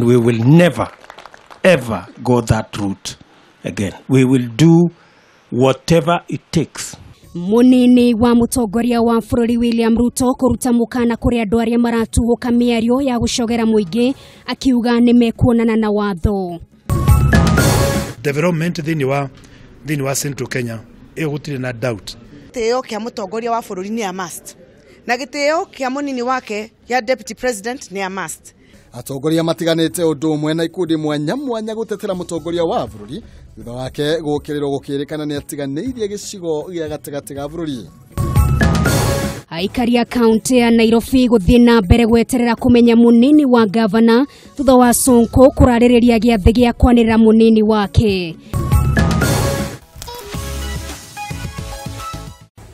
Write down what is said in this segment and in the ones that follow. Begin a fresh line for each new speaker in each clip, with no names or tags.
And we will never, ever go that route again. We will do whatever it takes.
Munini wa mutongoria wa bũrũri William Ruto kũruta mũkana kũrĩ andũ arĩa maratuhũka mĩario ya gũcogera mũingĩ akiuga nĩ mekuonana na watho.
Development thĩinĩ wa Central Kenya ĩyo gũtirĩ na doubt.
Gĩtĩo kĩa mũtongoria wa bũrũri nĩ a must, na gĩtĩo kĩa mũnini wake gĩa deputy president nĩ a must.
Atongoria matiganĩte ũndũ ũmwe na ikundi mwanya mwanya gũtetera mũtongoria wa bũrũri thutha wake gũkĩrĩrwo gũkĩrĩkana nĩ atiganĩirie gĩcigo gĩa gatagatĩ ga bũrũri.
Aikari a kaunti ya Nairobi gũthiĩ na mbere gweterera kũmenya mũnini wa gavana thutha wa Sonko kũrarĩrĩria gĩathĩ gĩa kwanĩrĩra mũnini wake.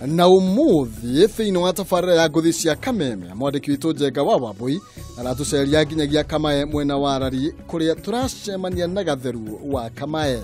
Na ũmũthĩ thĩinĩ wa tabarĩra ya ngũthi cia Kameme, mwandĩki witũ Njenga wa Wambui aratũceria nginyagia Kamae mwena wa Rari kũrĩa tũracemania na Gatheru wa Kamae.